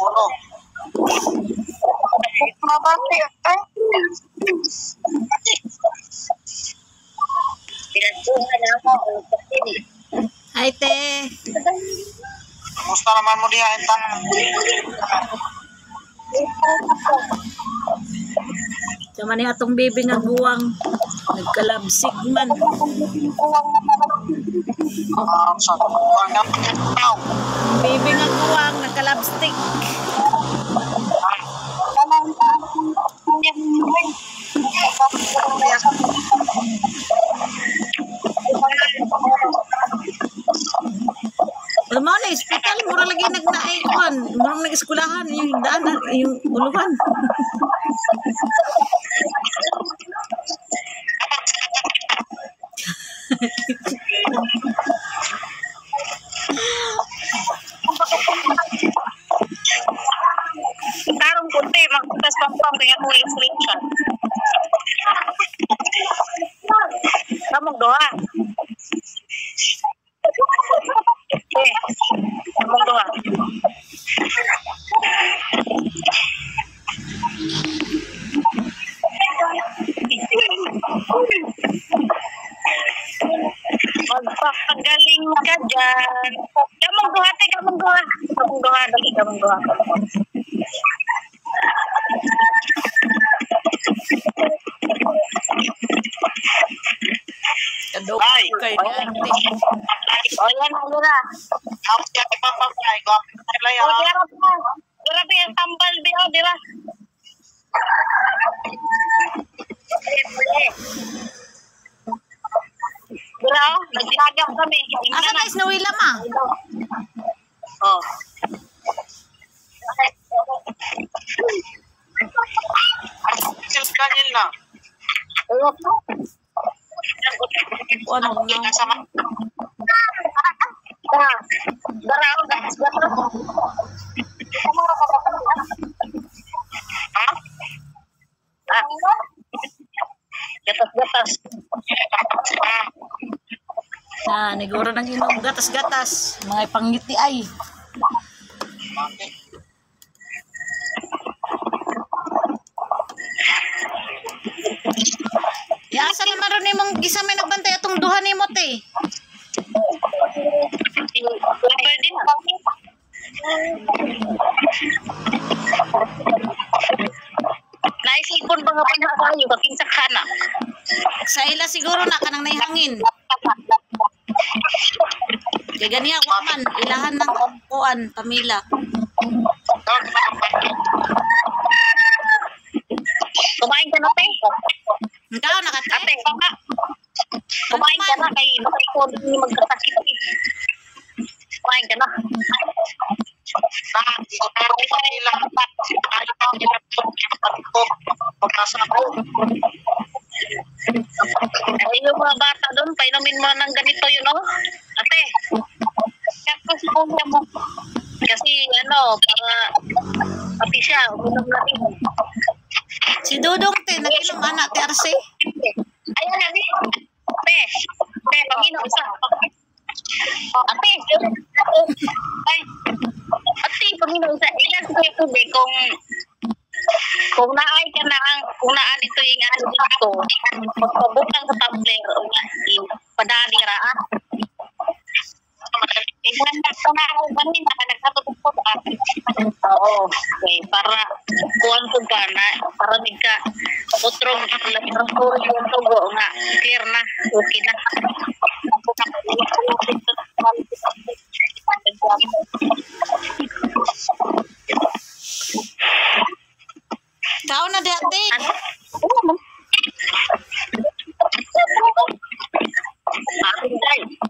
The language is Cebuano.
Ulo. Mabati ay. Hi, te. Kumusta naman mo diha intang? Sama ni atong bibi nga guwang. Nagkalabsik man. Sa pangap tao. Bibi nga guwang, nagkalabstik. Alam mo na, ospital, mura lagi nagnaay kuan. Mura nag-eskulahan, yung daan, yung uluhan. Tarong kunti, magputas pang kaya kung i-screenshot. Kamong duha. Eh, kamong duha. Magpapagaling ka dyan. Kamong duha, te, kamong duha. Kamong duha, dali, kamong duha. Kadok Ay. kay ni ate. O yan, ano na. Ako siya kay Pampam ay ko. Ay O, dira pa. Grabe ang tambal, bi, o, di ba? Dira, o, naglagak kami. Asa na isnawila ma? Oh. Sila Daniel na. Ano na? Sama. Dara, o, gatas, gatas. Ha? Ah. Gatas, gatas. Ah. Na, niguro ng inom gatas-gatas. Mga ipangiti ay. Bakit? Ya, asa naman ron nimong isa may nagbantay atong duha nimo te. Pwede na. Naisipon ba nga pinakayo, kakinsa ka na. Sa ila siguro na kanang naihangin. Kay ganiya ko man ilahan ng kuan pamila. Tawag na ang Kumain ka na, te. Ikaw nakate. Ate, kumain ka na kay baka ikaw din yung magkasakit. Kumain ka na. Ay, yung mga bata doon, painumin mo na ng ganito yun, oh. Ate, tapos kuya mo. Kasi, ano, para pati siya, uminom na rin. Si Dudong te nag-inom ana te Arce. Ayan, ate. Ate, ate, panginom isa. Ate, ay, ate, panginom isa. Ilan sa tubig kung naay ka na ang kung naa dito yung ano dito, pagpabutang sa tumbler o nga, padali ra ah. Ilan na ko na ako ganina nagkatutupod ah. Oo, okay, para kuwan ko ka na, para di ka utrog laboratory yung tugo nga, clear na, okay na. Kao na di ate. Ano? Ano?